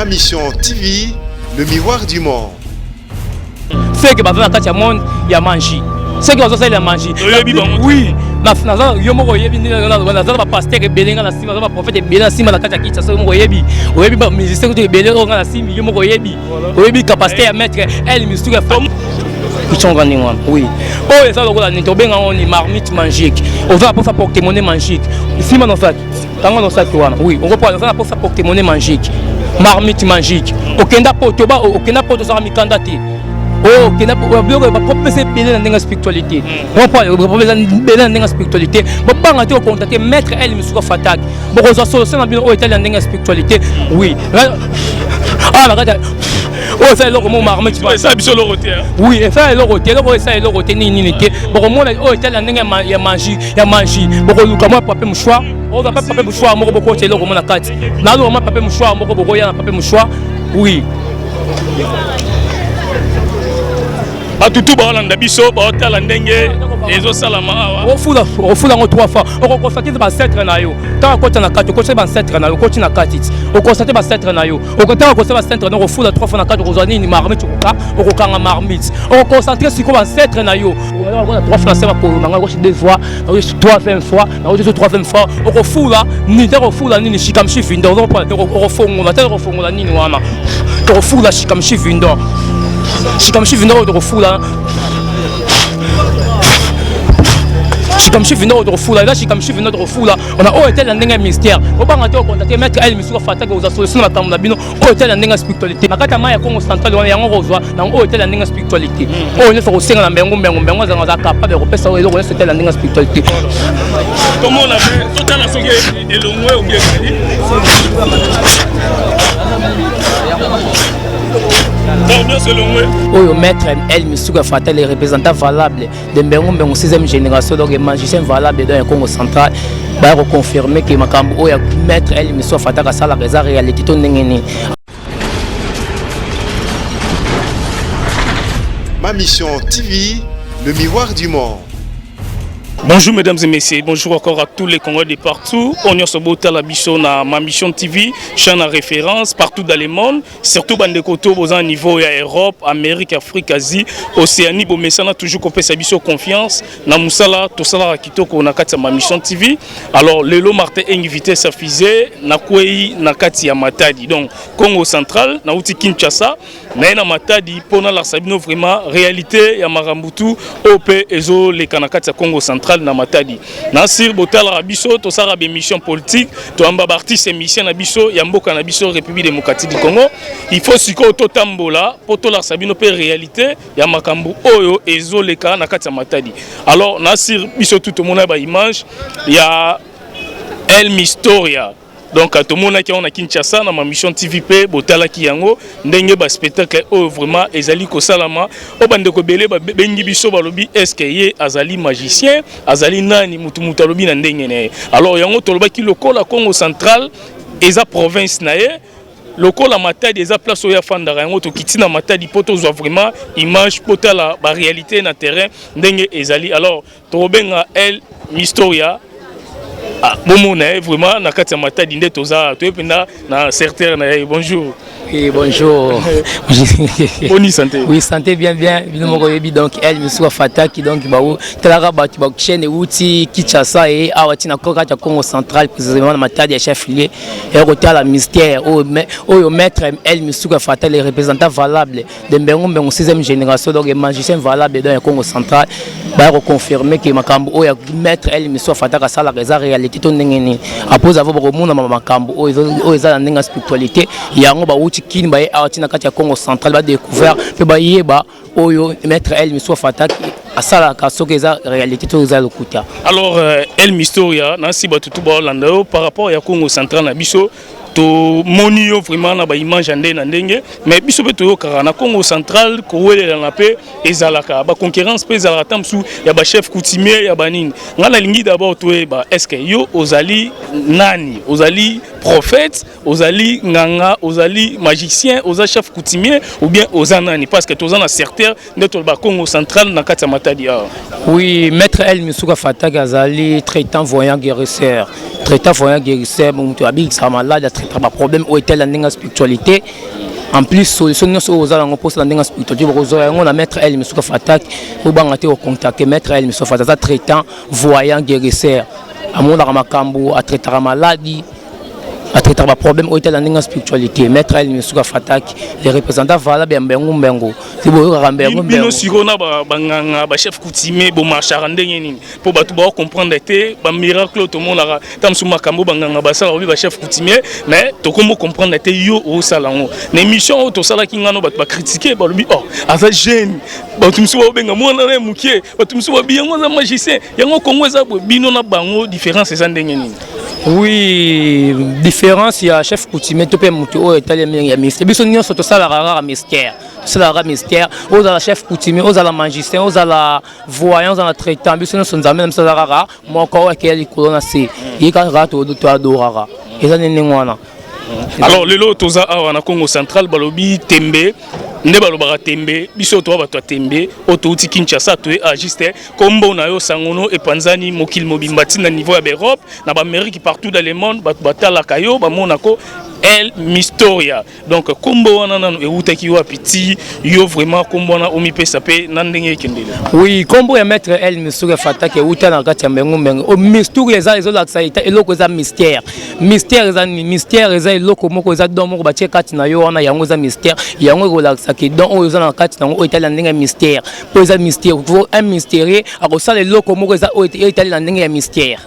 Ma Mission TV, le miroir du monde. Seke baza na kati ya monde ya magie. Seke bazosalela magie. Oyebi bango. Oui. Naza yo moko oyebi naza na bapasteur ebele nga na nsima naza baprophète ebele na nsima na kati ya Kinshasa yo moko oyebi oyebi bamusicien kutu ebele oyo nga na simbi yo moko oyebi oyebi capacité ya maître el mystique ya kuconga ndenge wana oui oyo eza lokola nini tobenga yango ni marmite magique oza na mposa porte monnaie magique nsima na osaki Tango na osaki wana. Oui, on reprend na posa porte-monnaie magique. Marmite magique. Okenda poto ba okenda poto saka mikanda te. Oh, okenda biloko ba propose ebele na ndenge spiritualité. Comprends, ba propose ebele na ndenge spiritualité. Bobanga te ocontacter maître El Misuka Fatak. Bokozwa solution na bino oyo etali na ndenge spiritualité. Oui. Ah, la kati oyo eza eloko mo marmite esa biso eloko te oui eza eloko te eloko esa eloko te nini nini te bokomona oyo etali na ndenge ya magie ya magie bokoluka mwa papier mouchoir oza pa papier mouchoir moko bokotya eloko mo na kati naluka mwa papier mouchoir moko bokoya na papier mouchoir oui bato tu baolanda biso baotala ndenge ezosalama awa ofula ofula yango trois fois okokonstate baancetre na yo ntango akota na kati okonstate baancetre na yo okoti na kati ti okonstate baancetre na yo ntango okonstate baancetre na yo okofula trois fois na kati okozwa nini marmite okoka okokanga marmite okoconcentre sikoyo baancetre na yo trois fois na se makolo na ngai okosi deux fois nakoki troisième fois nakoki so troisième fois okofula nini te okofula nini shikamshi vindo okofongola te okofongola nini wana tokofula shikamshi vindo shikamshi vindo oyo tokofula shikamshi vindo oyo tokofula eza shikamshi vindo tokofula ona oyo etali na ndenge ya mystère obanga te okontakte maître el misuka fatake oza solution na makambo na bino oyo etali na ndenge ya spiritualité na kati ya mai ya congo central wana yango okozwa na oyo etali na ndenge ya spiritualité hmm. oyo nyonso kosenga na mbengo mbengo mbengo azanga aza capable ya kopesa oyo eloko nyonso etali na ndenge ya spiritualité tomona mpe totala soki elongwe obi ezali oyo maître el misuka fatal le représentant valable de mbengo mbengo 6e génération donc magicien valable dans le Congo central baya koconfirme ke makambo oyo ya maître el miso afataka asalaka eza réalité to ndenge nini. Ma Mission TV, le miroir du monde. Bonjour mesdames et messieurs, bonjour encore à tous les Congolais de partout. On y a biso na Ma Mission TV, chaîne à référence partout dans le monde. Surtout bandeko to boza niveau ya Europe, Amérique, Afrique, Asie, Océanie, bomesana toujours kopesa biso confiance na musala tosalaka kitoko na kati ya Ma Mission TV. Alors lelo Martin Engi vitesse ya fusée na kwei na kati ya Matadi. Donc Congo central na uti Kinshasa na ye na Matadi mpo nalakisa bino vraiment réalité ya makambo tu oyo mpe ezoleka na kati ya Congo central na Matadi. Na sir botalaka biso tosalaka ba émission politique toyamba ba artiste musicien na biso ya mboka na biso République démocratique du Congo. Il faut sikoyo totambola mpo tolakisa bino mpe réalité ya makambo oyo ezoleka na kati ya Matadi. Alors na sir biso tout tomona ba image ya El Mistoria. Donc tomonaki yango na Kinshasa na ma mission TV pe botalaki yango ndenge ba spectacle oyo vraiment ezali kosalama oyo bandeko ebele babengi biso balobi est-ce que ye azali magicien azali nani mutu mutu alobi na ndenge na ye. Alors yango tolobaki lokola Congo central eza province na ye lokola Matadi eza place oyo afandaka yango tokiti na Matadi po tozwa vraiment image po tala ba réalité na terrain ndenge ezali. Alors tokobenga El Mistoria ah, bomona ye vraiment na kati ya Matadi nde toza toye mpenza na secteur na ye. Bonjour. Oui, bonjour. Boni santé. Oui, santé bien bien. Bino moko yebi donc El Misuka Fataki donc ba talaka bato ba chaîne euti Kinshasa et awa tina kati ya Congo central précisément na Matadi ya chef lieu ya kotala mystère oyo maître El Misuka Fataki le représentant valable de Mbengo Mbengo 6e génération donc magicien valable dans le Congo central baya koconfirme ke makambo oyo ya maître El Misuka Fataki asalaka eza réalité to ndenge nini après avoir bakomona makambo oyo eza na ndenge ya spiritualité yango bawuti kini baye awa tina kati ya Congo central badécouvert mpe bayeba oyo maître El Misuka Fataki asalaka soki eza réalité to eza lokuta. Alors El Mistoria nasi bato tu baolanda yo par rapport ya Congo central na biso tomoni yo vraiment na ba image ya ndenge na ndenge mais biso mpe toyokaka na Congo central kowelelana mpe ezalaka ba concurrence mpe ezalaka ta mosusu ya ba chef coutumier ya banini. Ngai nalingi d'abord toyeba est-ce que yo ozali nani? Ozali prophète, ozali nganga, ozali magicien, oza chef coutumier ou bien oza nani? Parce que toza na secteur nde toloba Congo central na kati ya Matadi awa. Oui, maître El Misuka Fataki azali traitant voyant guérisseur. Traitant, voyant, guérisseur, moto abikisaka malade, atraitaka baproblème oyo etali na ndenge ya spiritualité. En plus, solution nyonso oyo oza nango mposa na ndenge ya spiritualité, bokozwa yango na Maître El Misuka Fatak. Obanga te kocontacte Maître El Misuka Fatak. Aza traitant, voyant, guérisseur, amonaka makambo, atraitaka maladi, atraitaka baproblème oyo etali na ndenge ya spiritualité. Maître El Misuka Fatak, les représentants valable ya Mbengu Mbengu, ti boyokaka Mbengu. Bino Mbengu. Sikoyo na banganga, bachef coutumier, bomarchaka ndenge nini? Mpo bato baocomprendre te bamiracle oyo tomonaka. Ta mosusu makambo banganga basala, obi bachef coutumier, mais tokomi comprendre te. Yo osala yango na émission oyo tosalaki ngano, bato bacritique, balobi: "Oh, aza jeune." Bato mosusu baobenga mwana na ye mokie, bato mosusu babi yango aza magicien. Yango Kongo eza boye, bino na bango différence eza ndenge nini? Oui, différence ya chef coutumier to mpe moto oyo etali ya mystère, biso nyonso tosalaka kaka mystère, tosalaka mystère. Ozala chef coutumier, ozala magicien, ozala voyant, ozala traitant, biso nyonso Nzambe na biso aza kaka moko oyo akeya likolo na se. Ye kaka toadoraka, eza nde ndenge wana. Alors lelo toza awa na Congo Central. Balobi tembe nde balobaka tembe. Biso toza bato ya tembe oyo touti Kinshasa, toye a juste kombo na yo, sangono epanzani mokili mobimba, ntina niveau ya baEurope, na baAmérique, partout dans le monde. Bato batalaka yo, bamonako El Mistoria. Donc kombo wana nano eutaki wapi ti yo vraiment kombo wana omipesa mpe na ndenge ekendele? Oui, kombo ya Maître El Mistouri Fataki euta na kati ya Mbengu Mbengu. Mistouri eza, ezolakisa eloko eza mystère. Mystère eza nini? Mystère eza eloko moko, eza don moko batie kati na yo wana. Yango eza mystère. Yango ekolakisaka don oyo eza na kati nango, oyo etali na ndenge ya mystère, mpo eza mystère. Un mystérieux akosala eloko moko eza oyo etali na ndenge ya mystère.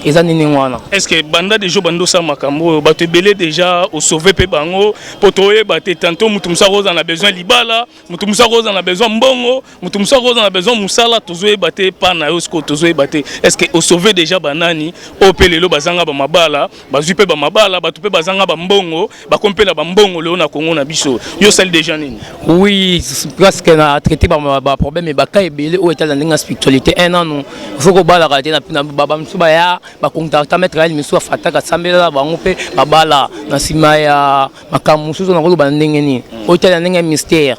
Eza nini wana? Est ce que banda déjà banda osala makambo oyo, bato ebele déjà osauve mpe bango? Mpo toyeba te, tantôt motu mosu akozala na besoin libala, motu mosu akozala na besoin mbongo, motu mosu akozala na besoin mosala. Tozoyeba te pa na yo sikoyo, tozoyeba te. Est ce que osauve déjà banani oyo mpe lelo bazanga bamabala, bazwi mpe bamabala, bato mpe bazanga bambongo, bakomi mpe na bambongo lelo na Kongo na biso? Yo osali déjà nini? Oui, presque na traité baproblème, baka ebele oyo etali na ndenge ya spiritualité. Un nanu faut kobalaka te, bamosusu baya bacontacta Maître El Misu Afataka, asambelaka bango mpe babala. Na nsima ya makambo mosusu nakoloba ndenge nini oyo etali na ndenge ya mystère,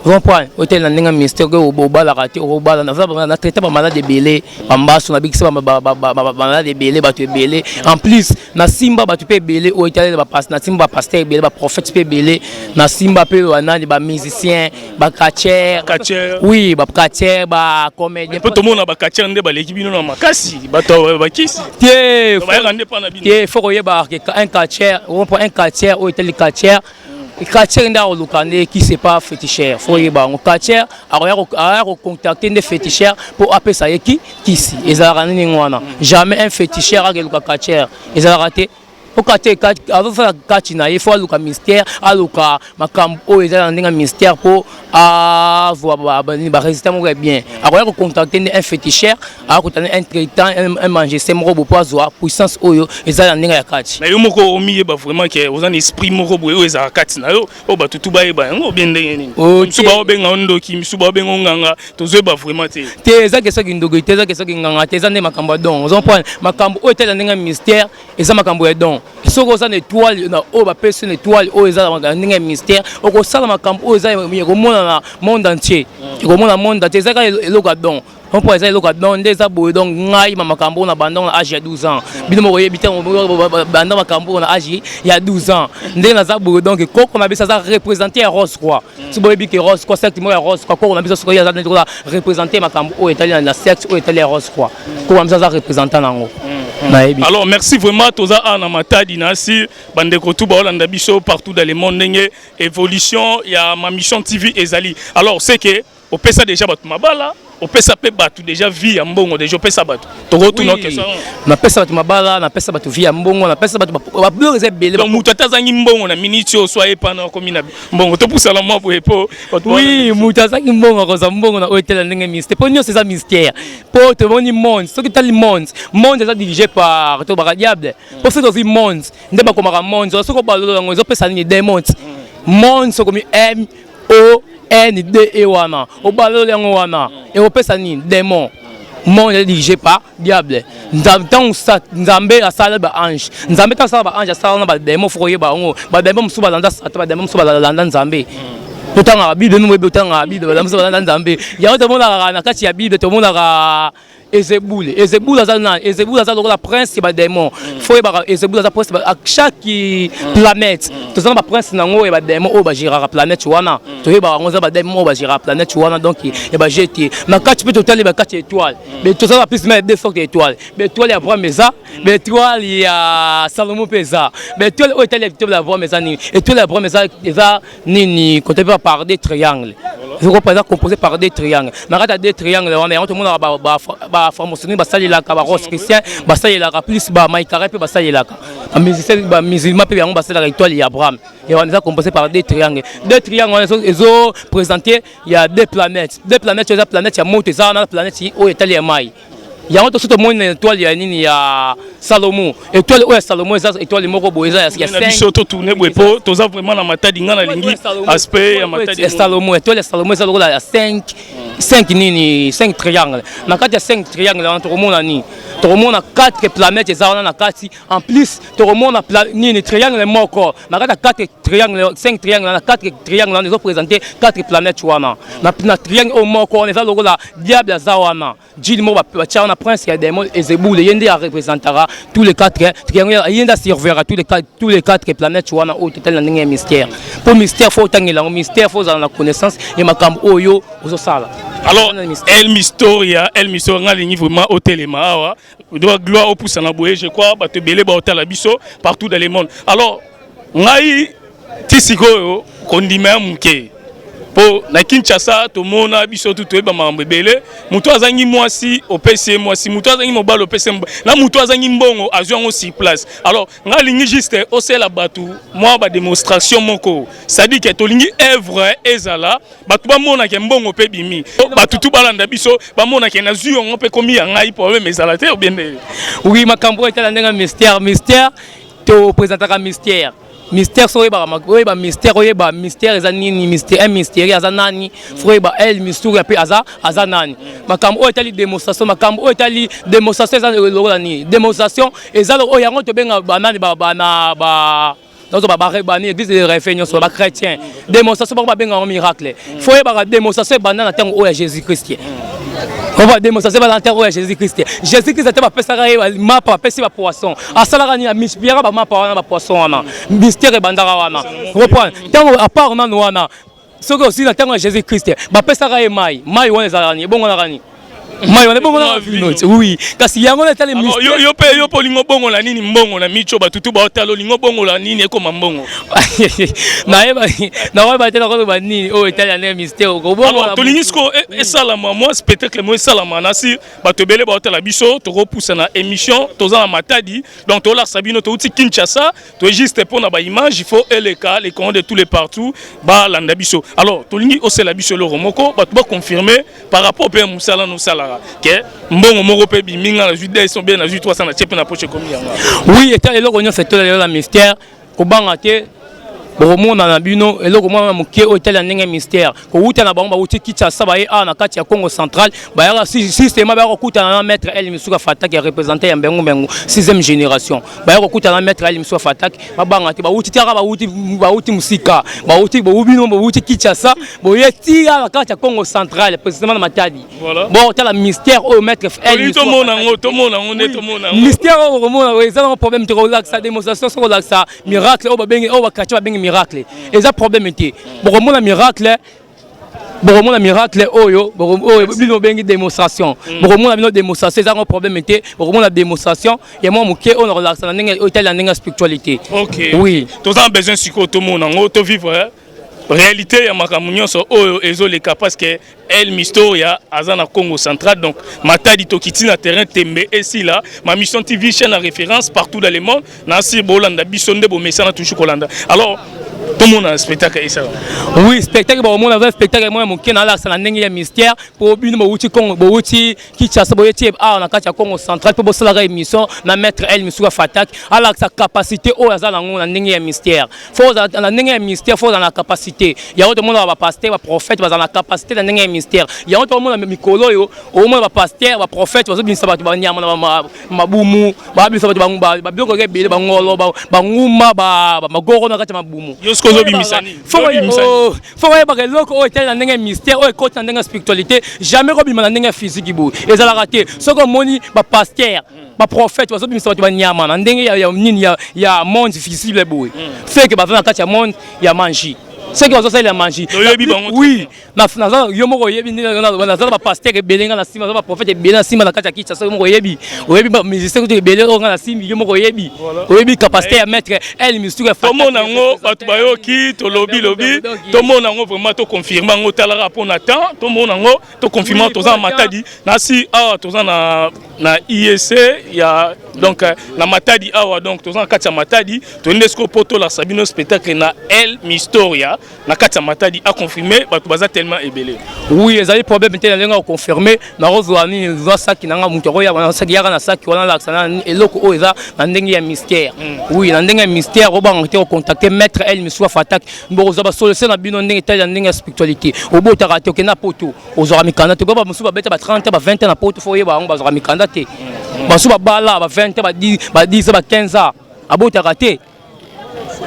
comprendre, oyo etali na ndenge ya mystère, obalaka te, okobala. Na traité bamalade ebele, bambaso, nabikisa bamalade ebele, bato ebele. En plus, na simba bato mpe ebele oyo etali, na simba bapasteur ebele, baprophète mpe ebele, na simba mpe banani, bamusicien, bacatcheur. Oui, bacatcheur, bacomédien. Mpo tomona bacatcheur nde baleki bino na makasi, bato bakisi. Te. Bayaka nde mpa na bino. Te, faut koyeba un catcheur, un catcheur oyo etali catcheur, catcheur nde akoluka nde qui c'est pas féticheur. Faut oyeba yango, catcheur akoya kocontacte nde féticheur mpo apesa ye ki kisi. Ezalaka nini wana? Jamais un féticheur akeluka catcheur, ezalaka te. Po kati azosala kati na ye, faut aluka mystère, aluka makambo oyo eza na ndenge ya mystère mpo azwa barésultat moko ya bien. Akoya kocontacte nde un féticheur, akokota nde un traitant, un magicien moko bo, mpo azwa puissance oyo eza na ndenge ya kati. Na yo moko omiyeba vraiment ke oza na esprit moko boye oyo ezalaka kati na yo, oyo bato tu bayeba yango bien ndenge nini? Misu baobenga yo ndoki, misu baobenga yo nganga, tozoyeba vraiment te. Te, eza ke soki ndoki te, eza ke soki nganga te, eza nde makambo ya don. Oza comprendre, makambo oyo etali na ndenge ya mystère eza makambo ya don. Soki oza na étoile na oyo bapesi na étoile oyo eza na ndenge ya mystère, okosala makambo oyo eza ekomona na monde entier, ekomona monde entier. Eza kaka eloko ya don mpo eza eloko ya don nde eza boye. Donc ngai ma makambo oyo na banda na age ya 12 ans. Bino moko oyebi te, banda makambo oyo na age ya 12 ans ndenge naza boye. Donc koko na biso aza représente ya Rose Croix. So boyebi ke Rose Croix, secte moko ya Rose Croix, koko na biso soki aza neti koza représente makambo oyo etali na secte oyo etali ya Rose Croix, koko na biso aza représentant nango, nayebi. Alors merci vraiment. Toza awa na Matadi na asi bandeko tu baolanda biso partout dans le monde, ndenge évolution ya Ma Mission TV ezali. Alors c'est que opesa déjà bato mabala, opesa mpe bato déjà vie ya mbongo, déjà opesa bato? Tokotuna question. Napesa bato mabala, napesa bato vie ya mbongo, napesa bato babiloko eza ebele. Donc moto ata azangi mbongo na miniti oyo, so ayepana akomi na mbongo? Topusala mwa boye mpo Oui, moto azangi mbongo akozwa mbongo na oyo etela ndenge mystère, mpo nyonso eza mystère. Mpo tomoni monde, soki tali monde, monde eza dirigé par to baka diable. Mpo soki tozwi monde nde bakomaka monde, soki obalolo yango ezopesa nini? Démon. Monde sokomi M O N D E wana, obalolo yango wana ekopesa nini? Démon. Monde est dirigé par diable. Ntango Nzambe asala baange, Nzambe ntango asala baange, asala na badémon. Faut koyeba yango, badémon mosusu balanda Satan, badémon mosusu balanda Nzambe. Totangaka Bible, mimo oyebi, otangaka Bible, badémon mosusu balanda Nzambe. Yango tomonaka na kati ya Bible, tomonaka. Ezebule. Ezebule aza nani? Ezebule aza lokola prince ya badémon. Faut oyebaka, Ezebule aza prince à chaque planète. Toza na baprince nango ya badémon oyo bagéraka planète wana. Toyebaka yango, eza badémon oyo bagéraka planète wana. Donc ya bagete na kati mpe totali bakati ya étoile. Toza na plus même deux sortes ya étoile: baétoile ya Abraham eza, baétoile ya Salomo mpe eza. Baétoile oyo etali étoile ya Abraham eza nini? Étoile ya Abraham eza nini? Kote mpe par des triangles, eza composé par des triangles. Na kati ya deux triangles wana, yango tomonaka bafranc-maçonnerie basalelaka, barosicruciens basalelaka, plus bamaikare mpe basalelaka, bamusicien, bamusulman mpe yango basalelaka. Étoile ya Abraham wana eza composé par deux triangles. Deux triangles wana ezoprésente ya deux planètes. Deux planètes eza planète ya moto, eza wana planète oyo etali ya mai. Yango toso tomoni na étoile ya nini? Ya Salomo. Étoile oyo ya Salomo eza étoile moko boye, eza ya Biso totourne boye mpo toza vraiment na Matadi. Nga nalingi aspect ya Matadi. Ya Salomo, étoile ya Salomo eza lokola ya 5, 5 nini? 5 triangle. Na kati ya 5 triangle wana, tokomona nini? Tokomona 4 planète eza wana na kati. En plus, tokomona nini? Triangle moko na kati ya 4 triangle, 5 triangle. Na 4 triangle wana ezoprésente 4 planète wana. Na triangle oyo moko wana eza lokola diable aza wana, djinn moko batia wana, prince ya démon Ezebule. Ye nde areprésentaka tous les quatre triangle, ye nde asurveillera tous les quatre planètes wana. Oyo totali na ndenge ya mystère, mpo mystère faut otangela yango, mystère faut ozala na connaissance ya makambo oyo ozosala. Alors, El Mistoria, El Mistoria, nga alingi vraiment otelema awa, doit gloire opusana boye. Je crois bato ebele baotala biso partout dans le monde. Alors ngai ti sikoyo kondima ya moke, mpo na Kinshasa tomona biso tu toyeba makambo ebele. Moto azangi mwasi, opesi ye mwasi. Moto azangi mobali, opesi ye mobali. Na moto azangi mbongo, azwi yango sur place. Alors ngai alingi juste osala bato mwa badémonstration moko, c'est-à-dire ke tolingi œuvre ezala, bato bamonake mbongo mpe bimi, bato tu balanda biso, bamonake nazwi yango mpe komi ya ngai, problème ezala te obiende. Oui, makambo oyo etala ndenge mystère, mystère toprésentaka mystère. Mystère so oyebaka, oyeba mystère, oyeba mystère eza nini, mystère, un mystère aza nani. Faut oyeba El Mystère mpe aza nani. Makambo oyo etali démonstration, makambo oyo etali démonstration eza lokola nini? Démonstration eza oyo yango tobenga banani? Bana ba nazoba bani? Église de réveil nyonso, bachrétien, démonstration bango babenga yango miracle. Faut oyebaka, démonstration ebanda na ntango oyo ya Jésus Christ. Oba démonstration ebanda na ntango oyo ya Jésus Christ. Jésus Christ ate bapesaka ye mapa, bapesi bapoisson, asalaka nini? Amultipliaka bamapa wana, bapoisson wana. Mystère ebandaka wana. Reprendre ntango à part nanu wana, soki osi na ntango ya Jésus Christ, bapesaka ye mai. Mai wana ezalaka nini? Ebongonaka nini? Mai wana ebongonaka vino. Oui, kasi yango na etali. Yo mpe olingi obongola nini mbongo na micho? Batutu baotala, olingi obongola nini ekoma mbongo? Nayeba, nakoyeba te nakoloba nini oyo etali ya ndenge mystère. Tolingi siko esalama mwa spectacle mo esalama na si bato ebele baotala biso. Tokopusa na émission, toza na Matadi, donc tolakisa bino touti Kinshasa, to juste mpo na baimage, il faut eleka les Congolais de tous les partout balanda biso. Alors tolingi osala biso eloko moko, bato baconfirme par rapport mpe ya mosala nosalaka, ke mbongo moko mpe biminga, nazwi 200 bien, nazwi 300, na tie mpe na poche, ekomi yango. Oui, etala eloko nyonso etola lelo na mystère, kobanga te. Bokomona na bino eloko mwana moke oyo etali ya ndenge mystère. Kowuta na bango, bawuti Kinshasa, baye awa na kati ya Congo Central, bayaka système, bayaka kokutana na maître El Misuka Fataki ya représentant ya Mbengu Mbengu 6e génération. Bayaka kokutana na maître El Misuka Fataki, babanga te. Bawuti tiaka, bawuti mosika, bawuti bino, bawuti Kinshasa, boye tia na kati ya Congo Central, précisément na Matadi. Bon, tala mystère oyo maître El Tomona yango, tomona yango nde, tomona yango. Mystère oyo okomona eza nango problème te. Kolakisa démonstration, soki kolakisa miracle oyo babengi, oyo baquartier babengi miracle, eza problème te. Bokomona miracle, bokomona miracle oyo bino bobengi démonstration. Bokomona bino démonstration, eza ngo problème te. Bokomona démonstration ya mwa moke oyo nakolakisa na ndenge oyo etali na ndenge ya spiritualité. Ok. Oui. Toza na besoin sikoyo tomona yango, tovivre réalité ya makambo nyonso oyo ezoleka, parce que El Mistoria aza na Congo Central, donc Matadi. Tokiti na terrain, tembe esila. Ma Mission TV, chaîne à référence partout dans le monde, na si bolanda biso nde bomesana toujours kolanda. Alors tomona spectacle esala. Oui, spectacle bakomona eza spectacle moko ya moke nalakisa na ndenge ya mystère, mpo bino bowuti Congo, bowuti Kinshasa, boyeti awa na kati ya Congo Central mpo bosalaka émission na maître El Misuka Fatak. Alakisa capacité oyo aza nango na ndenge ya mystère. Faut ozala na ndenge ya mystère, faut ozala na capacité yango. Tomonaka bapasteur, baprophète bazala na capacité na ndenge ya mystère. Yango tokomona mikolo oyo, omona bapasteur, baprophète bazobimisa bato banyama na mabumu, babimisa bato babiloko ebele, bangolo, banguma, magoro na kati ya mabumu. Yo Soki ozobimisa nini? Faut koyebaka eloko oyo etali na ndenge ya mystère, oyo ekoti na ndenge ya spiritualité, jamais kobima na ndenge ya physique. Boye ezalaka te. Soki omoni bapasteur, baprophète bazobimisa bato banyama na ndenge ya nini, ya monde visible boye, feke baza na kati ya monde ya magie, soki bazosalela magie. Oyebi bango? Oui, naza, yo moko oyebi. Naza na bapasteur ebele nga na nsima, naza baprophète ebele na nsima na kati ya Kinshasa. Yo moko oyebi, oyebi bamusicien kutu ebele oyo nga na nsimi. Yo moko oyebi, oyebi capacité ya maître El Mistura. Tomona yango, bato bayoki, tolobi lobi, tomona yango vraiment, toconfirme yango. Talaka mpona temps, tomona yango, toconfirme. Toza na Matadi, nasi awa toza na IEC ya, donc na Matadi awa. Donc toza na kati ya Matadi. Toyende sikoyo mpo tolakisa bino spectacle na El Mistoria na kati ya Matadi. Aconfirme, bato baza tellement ebele. Oui, ezali problème te. Na ndenge akoconfirme, nakozwa nini, zwa saki na nga. Moto akoya na saki, yaka na saki wana, alakisa na eloko oyo eza na ndenge ya mystère. Oui, na ndenge ya mystère, obanga te kocontacte maître El Misua Fatak. Bokozwa basolution na bino ndenge etali na ndenge ya spiritualité. Obotaka te, okenda poto, ozwaka mikanda te. Bamosusu babeta ba 30, ba 20 na poto, faut oyeba yango, bazwaka mikanda te. Basusu babala ba 20, ba 10, ba 15 ans, abotaka te.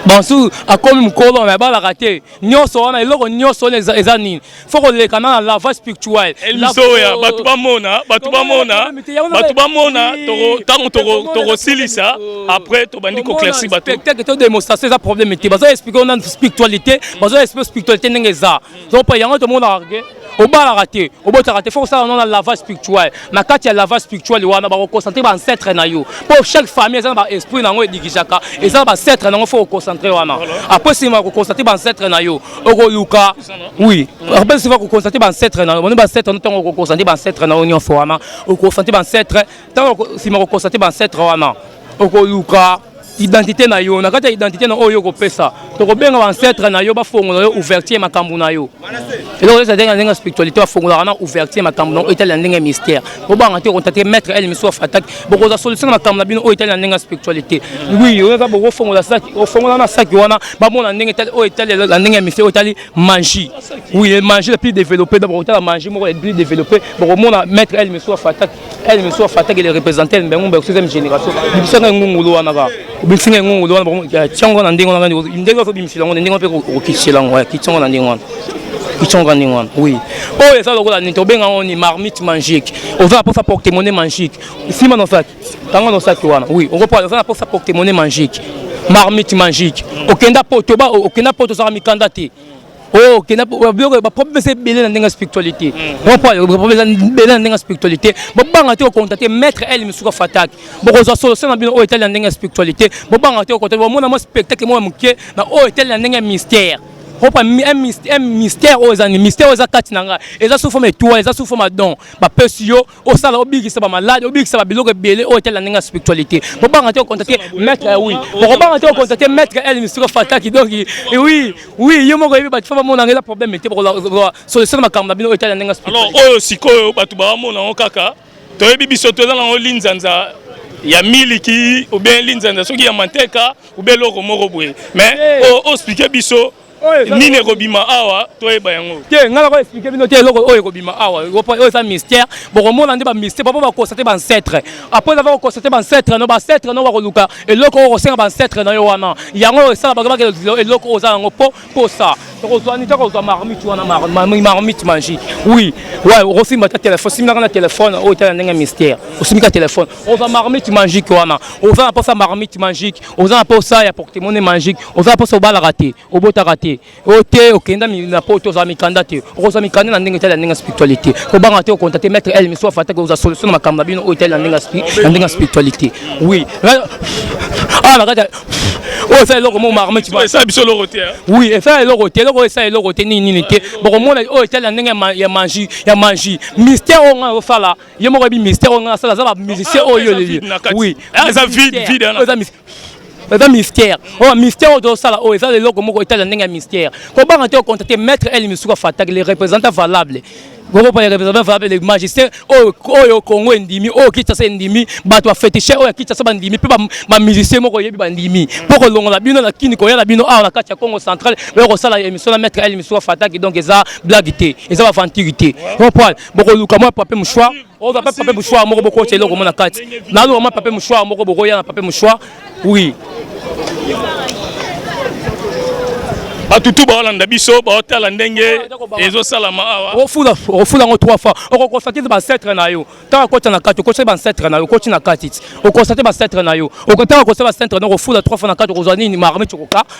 Bamosusu akomi mokolo me abalaka te. Nyonso wana, eloko nyonso wana eza nini? Faut koleka na lavage spirituel. Elmisoya, bato bamona, bato bamona, bato bamona. Ntango tokosilisa, après tobandi koéclaircir bato. Spectacle to démonstration eza problème te. Bazo expliquer na spiritualité, bazo expliquer spiritualité ndenge eza. Mpo yango tomonaka ke obalaka te, obotaka te, faut kosala no na lavage spirituel. Na kati ya lavage spirituel wana, bakoconcentre baancêtre na yo, mpo chaque famille eza na baesprit na yango edirigeaka, eza na baancêtre na yango. Faut koconcentre wana. Après, nsima koconcentre baancêtre na yo, okoluka, oui, après nsima koconcentre baancêtre na yo, boni baancêtre no. Ntango okoconcentre baancêtre na yo nyonso wana, okoconcentre baancêtre, ntango nsima koconcentre baancêtre wana, okoluka identité na yo. Na kati ya identité na oyo okopesa, tokobenga baancêtre na yo, bafongola yo ouverture makambo na yo. Eloko eza ndenge na ndenge ya spiritualité, bafongolaka na ouverture makambo na oyo etali na ndenge ya mystère. Bobanga te kocontacte maître El Miso Fatak, bokozwa solution na makambo na bino oyo etali na ndenge ya spiritualité. Oui, oyo eza bokofongola saki, ofongola na saki wana, bamona ndenge oyo etali na ndenge ya mystère, oyo etali magie. Oui, magie le plus développé. D'abord otala magie moko le plus développé, bokomona maître El Miso Fatak. El Miso Fatak, il représente mbengo mbe sixième génération. Bimisanga ngungulu wana kaka, obimisanga ngungulu wana, tiango na ndenge wana, ndenge ozobimisela yango, ndenge mpe okokisela yango, kitiango na ndenge wana, kitiongo na ndenge wana. Oui, oyo eza lokola nini, tobenga yango ni marmite magique. Oza na mposa porte-monnaie magique, nsima na osaki kanga na osaki wana. Oui, okopa, oza na mposa porte-monnaie magique, marmite magique. Okenda poto, okenda poto, ozalaka mikanda te. Oh, okenda biloko, baproblème eza ebele na ndenge ya spiritualité. Baproblème eza ebele na ndenge ya spiritualité. Bobanga te kocontacte maître El Misuka Fatak, bokozwa solution na bino oyo etali na ndenge ya spiritualité. Bobanga te kocontacte, bomona mwa spectacle moko ya moke na oyo etali na ndenge ya mystère. Opa un mystère oyo eza nini? Mystère oyo eza kati na ngai, eza sous forme étoile, eza sous forme don bapesi yo, osala, obikisa bamaladi, obikisa babiloko ebele oyo etali na ndenge ya spiritualité. Bobanga te kocontacte maître. Oui, bokobanga te kocontacte maître El Misuka Fataki. Donc oui, yo moko oyebi, bato faut bamonanga, eza problème te, bokozwa solution na makambo na bino oyo etali na ndenge ya spiritualité. Alors oyo sikoyo bato bamona yango kaka, toyebi biso toza nango linzanza ya miliki ou bien linzanza soki ya manteka ou bien eloko moko boye, mais oexplike biso nini ekobima awa, toyeba yango. Te, ngai nako explike bino te eloko oyo ekobima awa. Oyo eza mystère, bokomona nde bamystère. Papo bakonstate baancêtre, après ava kokonstate baancêtre no, baancêtre no bakoluka eloko oyo kosenga baancêtre na yo wana. Yango oyo esala bakobaka eloko oyo oza yango mpo posa. Tokozwa nini? Tokozwa marmite wana, marmite magique. Oui, ouais, okosimba ta téléphone, osimbaka na téléphone oyo etala ndenge mystère, osimbika téléphone, ozwa marmite magique wana. Oza na mposa marmite magique, oza na mposa ya porte-monnaie magique, oza na mposa obalaka te, obotaka te, oyo te, okenda na poto, ozwa mikanda te, okozwa mikanda na ndenge etali ya ndenge ya spiritualité. Kobanga te ocontacte maître El Miso Afataki, ozwa solution na makambo na bino oyo etali na ndenge ya spiritualité. Oui, awa na kati oyo eza eloko mo marmite. Esala biso eloko te. Oui, esala eloko te, eloko oyo esala eloko te, nini nini te. Bokomona oyo etali na ndenge ya magie, ya magie mystère oyo ngai nazosala. Ye moko yebi mystère oyo ngai nasala. Aza bamusicien oyo. Oui, eza vide vide. Eza mystère oyo, mystère oyo tozosala oyo eza eloko moko etali na ndenge ya mystère. Kobanga te ocontacte maître El Misuka Fatak, le représentant valable. Kokopa le représentant valable, le magicien oyo, oyo Congo endimi, oyo Kinshasa endimi, bato baféticheur oyo ya Kinshasa bandimi, mpe bamusicien moko oyebi bandimi, mpo kolongola bino na kini, koya na bino awa na kati ya Congo Central, oyo kosala émission na maître El Misuka Fataki. Donc eza blague te, eza baventure te. Comprendre, bokoluka mwa papier mouchoir, oza mpe papier mouchoir moko, bokotya eloko mo na kati. Naluka mwa papier mouchoir moko, bokoya na papier mouchoir. Oui. Bato tu baolanda biso, baotala ndenge ezosalama awa. Ofula, ofula yango trois fois, okoconstater baancêtres na yo. Ntango akota na kati, okotisa baancêtres na yo, okoti na kati ti oconstater baancêtres na yo. Ntango akotisa baancêtres na yo, okofula trois fois na kati, okozwa nini? Marmite.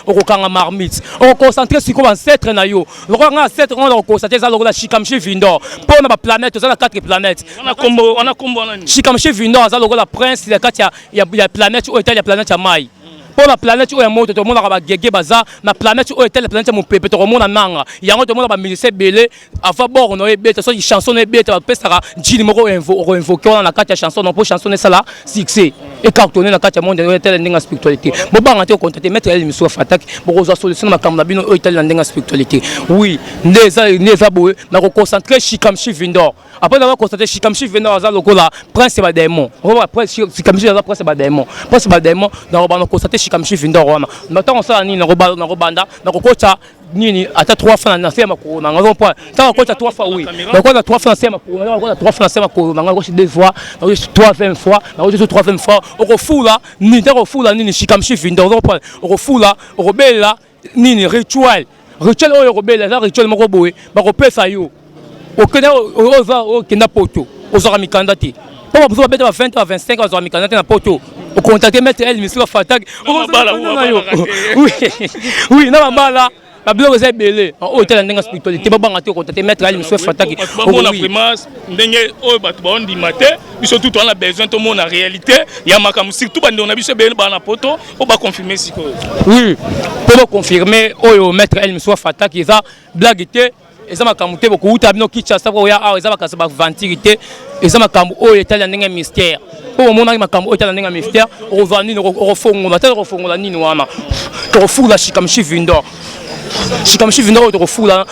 Okokanga marmite, okoconcentre sikoyo baancêtres na yo. Lokola nga ancêtre ngo na koconstater eza lokola Shikamshi Vindor, mpo na baplanète oza na quatre planète. Wana kombo, wana kombo wana nini? Shikamshi Vindor aza lokola prince ya kati ya planète oyo etali ya planète ya mai. Mpo na planète oyo ya moto, tomonaka bagege baza na planète oyo etali planète ya mopepe, tokomona nanga yango. Tomona bamusicien ebele, avant bord na oyo ebeta, soki chanson na ebeta, bapesaka njini moko okoinvoquer wana na kati ya chanson mpo chanson esala succès, ecartonne na kati ya monde oyo etali ndenge ya spiritualité. Bobanga te ocontacter maître El Misuka Fataki, bokozwa solution na makambo na bino oyo etali na ndenge ya spiritualité. Oui, nde eza boye na koconcentre Shikamshi Vindor. Après avoir constaté Shikamshi Vindor aza lokola prince ya badémon, Shikamshi aza prince ya badémon, prince ya badémon. Nakobanda constater Shikamshi Vindor wana na ntango osala nini? Nakobanda nakokota nini? Ata trois fois na se ya makolo na nga, point. Ntango akota trois fois, oui, nakota trois fois na se ya makolo na nga, nakota trois fois na se ya makolo na nga, nakoti deux fois, nakoti troisième fois, nakoti troisième fois. Okofula nini? Ntango okofula nini? Shikamshi Vindor, ozocomprendre? Okofula, okobelela nini? Rituel, rituel oyo okobela eza rituel moko boye bakopesa yo. Okenda, oza okenda poto, ozwaka mikanda te, mpo bamosusu babeta ba 20, ba 25, bazwaka mikanda te na poto. Ocontacte maître El Misuka Fataki na yo. Oui, na mabala, babiloko eza ebele oyo etala ndenge ya spiritualité. Babanga te ocontacte maître El Misuka Fataki. Bamona vraiment ndenge oyo bato baondima te. Biso tu toza na besoin tomona réalité ya makambo, surtout bandeko na biso ebele baa na poto oyo baconfirme sikoyo. Oui, mpo baconfirme oyo maître El Misuka Fataki eza blague te, eza makambo te. Bokouta bino Kinshasa po oya awa, eza bakasa bavantire te, eza makambo oyo etali ya ndenge ya mystère. Mpo omonaki makambo oyo etali ya ndenge ya mystère, okozwa nini? Okofongola te, okofongola nini wana? Tokofula Shikamshi Vindor, Shikamshi Vindor oyo tokofula,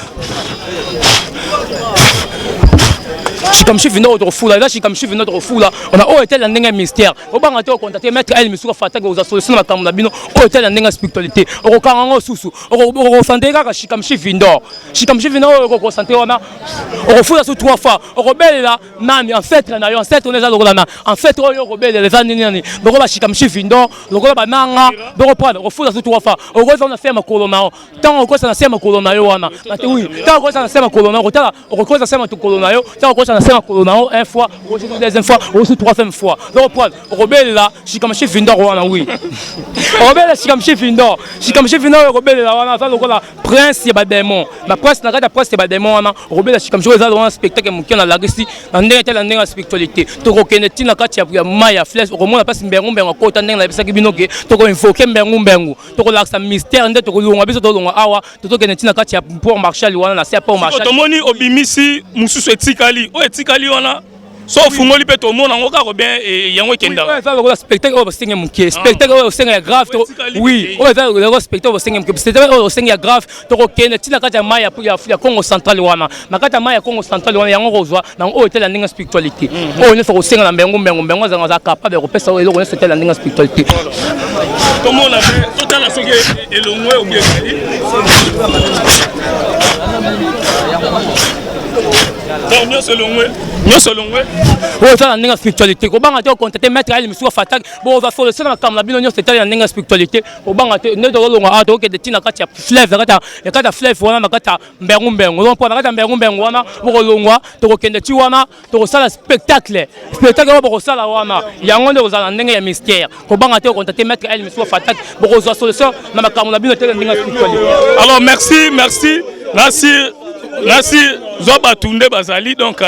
Shikamshi Vindor oyo tokofula eza Shikamshi Vindor. Tokofula ona oyo etali ya ndenge ya mystère. Obanga te ocontacte maître El Misuka Fataki, oza solution na makambo na bino oyo etali ya ndenge ya spiritualité. Okokanga yango susu, okoconcentre kaka Shikamshi Vindor, Shikamshi Vindor oyo okoconcentre wana. Okofula su trois fois, okobelela nani? Ancêtre na yo. Ancêtre wana eza lokola na ancêtre oyo okobelela eza nini? Nani? Lokola Shikamshi Vindor, lokola bananga bokoprendre. Okofula su trois fois, okoza na se ya makolo na yo. Ntango okosa na se ya makolo na yo wana, oui, ntango okosa na se ya makolo na yo, kotala, okokosa se ya makolo na yo. Ntango okosa na se ya makolo na yo une fois, okosi deuxième fois, okosi troisième fois, okoprendre, okobelela Shikamshi Vindor wana. Oui, okobelela Shikamshi Vindor, Shikamshi Vindor oyo okobelela wana aza lokola prince ya badémon, baprince na kati ya prince ya badémon wana. Okobelela Shikamshi oyo eza wana spectacle moke na lakisi na ndenge etala ndenge ya spiritualité. Tokokende ntina kati ya mai ya flèche, okomona mpasi mbengu mbengu akota. Ndenge nayebisaki bino ke tokoinvoquer mbengu mbengu, tokolakisa mystère nde tokolongwa. Biso tolongwa awa, tozokende ntina kati ya port Marshal wana, na se ya port Marshal. Tomoni obimisi mosusu etikali, oyo etikali wana so ofungoli mpe tomona yango kaka bien, yango ekendaka. Eza lokola spectacle oyo basenge moke, spectacle oyo osenge ya grave. Oui, oyo eza lokola spectacle oyo basenge moke, spectacle oyo osenge ya grave. Tokokende ntina kati ya mai ya Congo Central wana, na kati ya mai ya Congo Central wana, yango kozwa nango oyo etala ndenge ya spiritualité, oyo nyonso kosenga na mbengu mbengu mbengu azanga aza capable ya kopesa oyo eloko nyonso etala ndenge ya spiritualité. Tomona mpe, totala soki elongwe obi ezali. Donc nyonso elongwe, nyonso elongwe. Oyo eza na ndenge ya spiritualité. Kobanga te ocontacte maître El Misuka Fataki, bozwa solution na makambo na bino nyonso etali na ndenge ya spiritualité. Kobanga te. Nde tozolonga awa, tokokende ntina kati ya fleuve, na kati ya fleuve wana, na kati ya mbengu mbengu. Mpo na kati ya mbengu mbengu wana, bokolongwa, tokokende ti wana, tokosala spectacle. Spectacle oyo bokosala wana, yango nde kozala na ndenge ya mystère. Kobanga te ocontacte maître El Misuka Fataki, bokozwa solution na makambo na bino etali na ndenge ya spiritualité. Alors merci, merci. Nasi nasi zwa bato nde bazali. Donc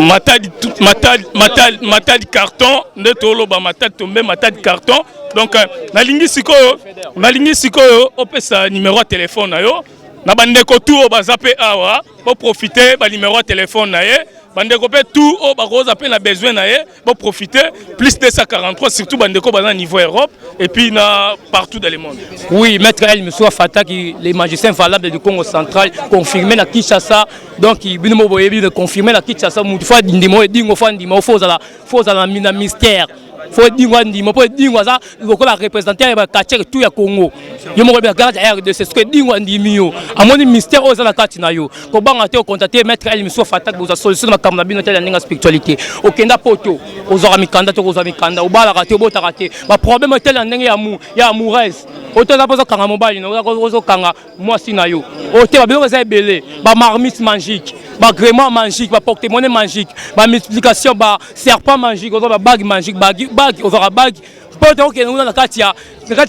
Matadi, Matadi, Matadi, Matadi carton nde toloba, Matadi tombe, Matadi carton. Donc nalingi sikoyo opesa numéro ya telefone na yo na bandeko tu oyo baza mpe awa. Boprofite banuméro ya telefone na ye, bandeko mpe tu oyo bakoza mpe na besoin na ye, boprofite +243, surtout bandeko baza na niveau Europe et puis na partout dans le monde. Oui, maître El Misuka Fataki, les magiciens valables du Congo Central, confirmé na Kinshasa. Donc bino mo boyebi de confirmé na Kinshasa, mutu fa ndimo edingo fa ndimo, faut ozala na mystère. Faut Edingwe andima, mpo Edingwe aza lokola représentant ya baquartier tout ya Congo. Yo moko oyebi kati ya RDC. Soki Edingwe andimi yo, amoni mystère oyo eza na kati na yo, kobanga te, ocontacte maître El Miso Fatak, bozwa solution na makambo na bino. Tala ndenge ya spiritualité, okenda poto, ozwaka mikanda te, kozwa mikanda, obalaka te, obotaka te, baproblème etali na ndenge ya amoureuse, otoza mpo ozokanga mobali na ozokanga mwasi na yo oyo te. Babiloko eza ebele: bamarmite magique, bagrimoire magique, baporte-monnaie magique, bamultiplication, baserpent magique, ozwa babague magique, bague, ozwaka bague mpo tokokende kuna na kati ya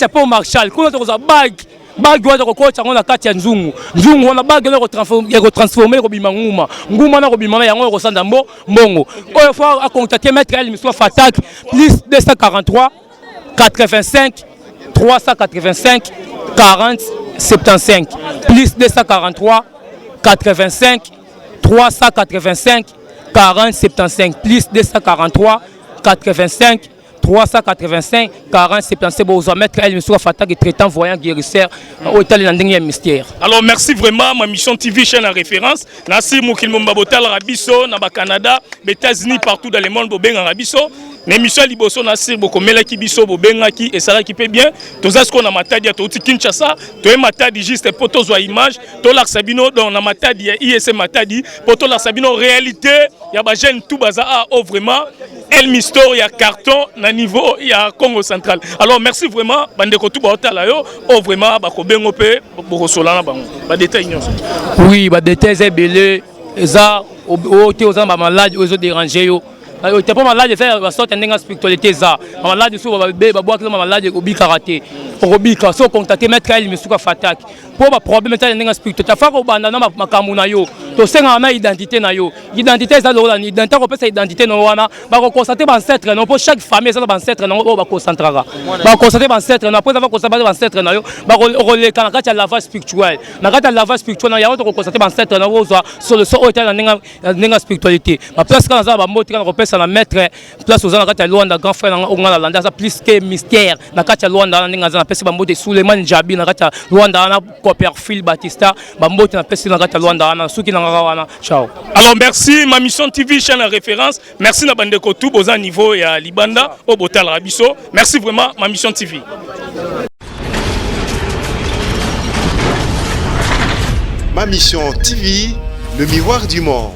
pont Marshal. Kuna tokozwa bague. Bague wana tokokotisa yango na kati ya nzungu. Nzungu wana, bague wana ekotransforme, ekobima nguma. Nguma wana ekobima na yango, ekosanda mbo mbongo oyo. Faut acontacter maître El Miswa Fatak, plus 243 85 385 40 75, plus 243 85 385 40 75, plus 243 85 385 40 75. Bozwa maître El Miswa Fatak, traitant, voyant, guérisseur, oyo etali na ndenge ya mystère. Alors merci vraiment, Ma Mission TV, chaîne en référence. Nasi mokili momba botalaka biso na bacanada, baétats-Unis, partout dans le monde bobengaka biso. Na émission ya liboso na sir bokomelaki biso, bobengaki, esalaki mpe bien. Toza sikoyo na Matadi ya touti Kinshasa, toye Matadi juste mpo tozwa image, tolakisa bino. Donc na Matadi ya ISM Matadi, mpo tolakisa bino réalité ya bajeune tout baza a o vraiment El Mistor ya carton na niveau ya Congo Central. Alors merci vraiment, bandeko tu baotala yo o vraiment bakobengo mpe bokosola na bango badetail nyonso. Oui, badetail eza ebele. Eza oyo te, oza na bamaladi oyo ezodérange yo te, mpo maladi eza basorte ya ndenge ya spiritualité. Eza bamaladi so babwaki bamaladi, obikaka te, okobika so ocontacte maître El Misuka Fatak. Mpo baproblème etali ndenge ya spiritualité, afa kobanda na makambo na yo, tosengaka na identité na yo. Identité eza lokola identité, akopesa identité na yo wana, bakoconstate bancêtre na yo, mpo chaque famille eza na bancêtre na yo oyo baconcentraka. Bakonstate bancêtre na yo, mpo eza bakonstate bancêtre na yo, okoleka na kati ya lavage spirituel. Na kati ya lavage spirituel na yango, tokokonstate bancêtre na yo, ozwa solution oyo etali na ndenge ya spiritualité. Baplace kaka naza na bambote kaka na kopesa na maître. Place oza na kati ya Lwanda, grand frère nanga oyo nga nalanda, aza plus que mystère na kati ya Lwanda wana. Ndenge aza, napesi bambote. Suleiman Jabi na kati ya Lwanda wana, Copperfield Batista, bambote napesi na kati ya Lwanda wana. Soki na ngaka wana, ciao. Alors merci, Ma Mission TV, chaîne à référence. Merci na bandeko tout boza niveau ya libanda oyo botalaka biso. Merci vraiment, Ma Mission TV. Ma Mission TV, le miroir du monde.